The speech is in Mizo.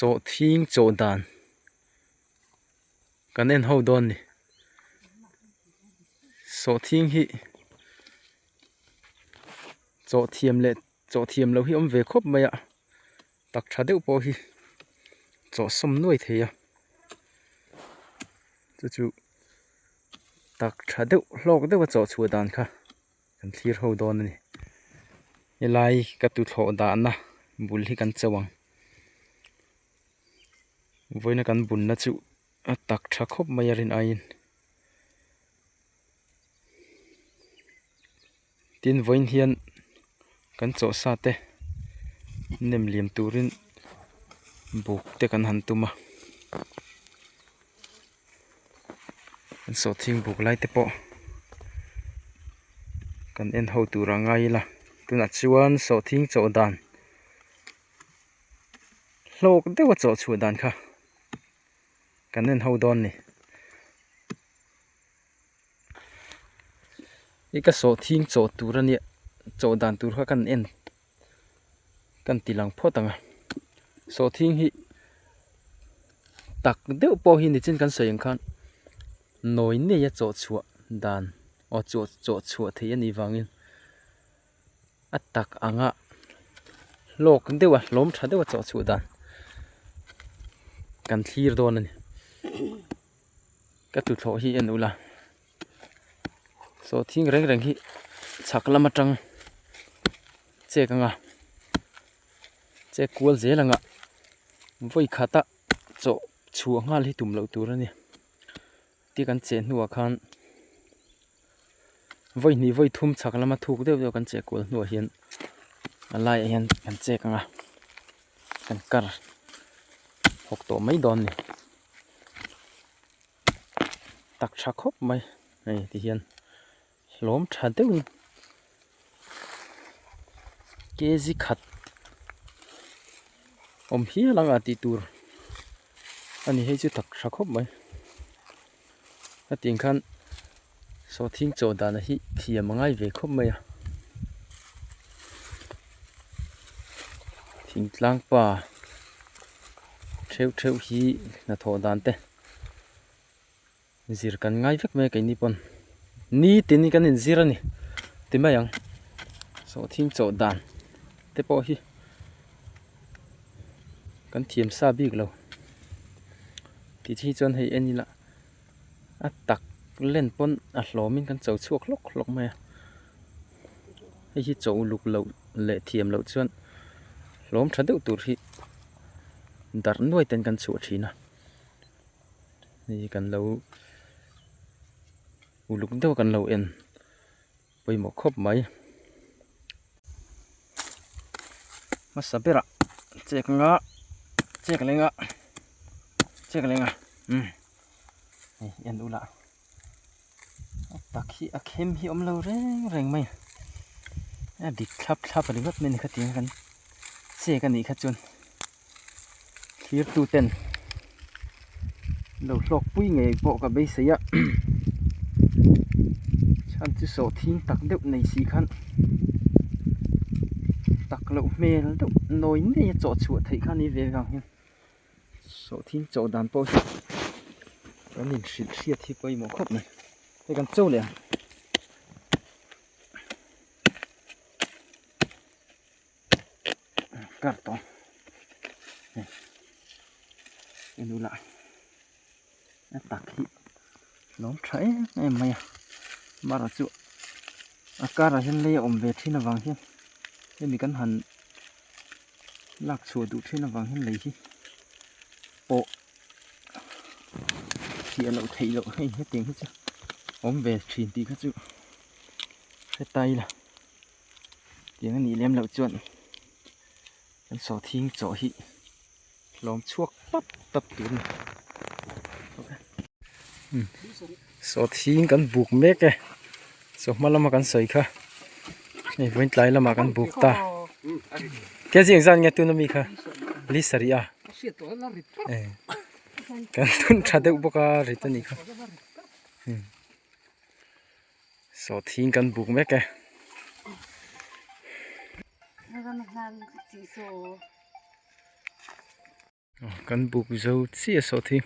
Sawhthing chawh dan kan en ho dawn ni sawhthing hi chawh thiam leh chawh thiam loh hi a awm ve khawp mai a tak tha deuh pawh hi chawh sawm nuai thei a chu chu tak tha deuh hlawk deuh a chawh chhuah dan kha. Kan thlir ho dawn a ni helai ka tuthlawh dahna bul hi kan cho ang vawiina kan bunna chu a tak tha khawp mai a rin aiin tin vawiin hian kan chawh sa te nem liam turin buk te kan han tum a an sawhthing buk lai te pawh kan en ho tur a ngai ila tunah chuan sawhthing chawh dan hlawk deuh a chawh chhuah dan kha kan en ho dawn a ni hei ka sawhthing chawh tur a nia chawh dan tur kha kan en. Kan ti lang phawt ang a sawhthing hi tak deuh pawh hi nichin kan sawi ang khan nawi nei a chawh chhuah dan aw chawh chawh chhuah theih a nih vangin a tak anga hlawk deuh a hlawm tha deuh a chawh chhuah dan kan thlir dawn a ni ka tuthlawh hi en ula. Sawhthing reng reng hi chhak lam atang chek anga chek kual zel anga vawi khata chawh chhuah nghal hi tum loh tur a ni tia kan cheh hnuah khan vawi hnih vawi thum chhak lama thuk deuh deuh kan cheh kual hnuah hian a laiah hian kan chek anga kan kar hawk tawh mai dawn a ni. Tak tha khawp mai hei ti hian hlawm tha deuhin kg khat awm hial ang a tih tur a ni hei chu tak tha khawp mai hetiang khan sawhthing chaw dana hi thiam a ngai ve khawp mai a thingtlang pa theuh theuh hi hnathawh dan te. Zir kan ngai vek mai a keini pawn nitin hi kan inzir a ni ti mai ang sawhthing chawh dan te pawh hi kan thiam sa bik lo tih hi chuan hei en ila a tak len pawn a hlawmin kan cho chhuak hlawk hlawk mai a hei hi cho uluk loh leh thiam loh chuan hlawm tha deuh tur hi darh nuai ten kan chhuah thin a. Hei kan lo uluk deuh kan lo en pawimawh khawp mai hmasa berah chek anga chek leh anga chek leh anga umm hei en ula a tak hi a khem hi a awm lo reng reng mai a dik thlap thlap a ni ngawt mai a ni khatiang khan chek a nih kha chuan. Thlir tu ten lo hlawk pui ngei pawh ka beisei a chhan chu sawhthing tak deuh nei si khan tak loh hmel deuh nawi ngei a chawh chhuah theih kha a ni ve vang hian sawhthing chawh dan pawh hi kan inhrilh hriat hi pawimawh khawp mai hei kan cho leh ang. Kar tawng hei en ula a tak hi lawm tha em em mai a amaherawh chu a karah hian lei a awm ve thin avang hian hemi kan han lak chhuah duh thin avang hian lei hi pawh fiah loh theih loh hei hetiang hi chu awm ve thin tih kha chu hre ta ila. Tiang a nih lem loh chuan kan sawhthing chawh hi hlawm chhuak tap tap tur a ni. Sawhthing kan buk mek e chawhma lama kan sawi kha hei vawiin tlai lamah kan buk ta kg engzat nge tuna mi kha li sarih a kan tun tha deuh bawk a rit a nih kha. Sawhthing kan buk mek e. Kan buk zo chiah sawhthing.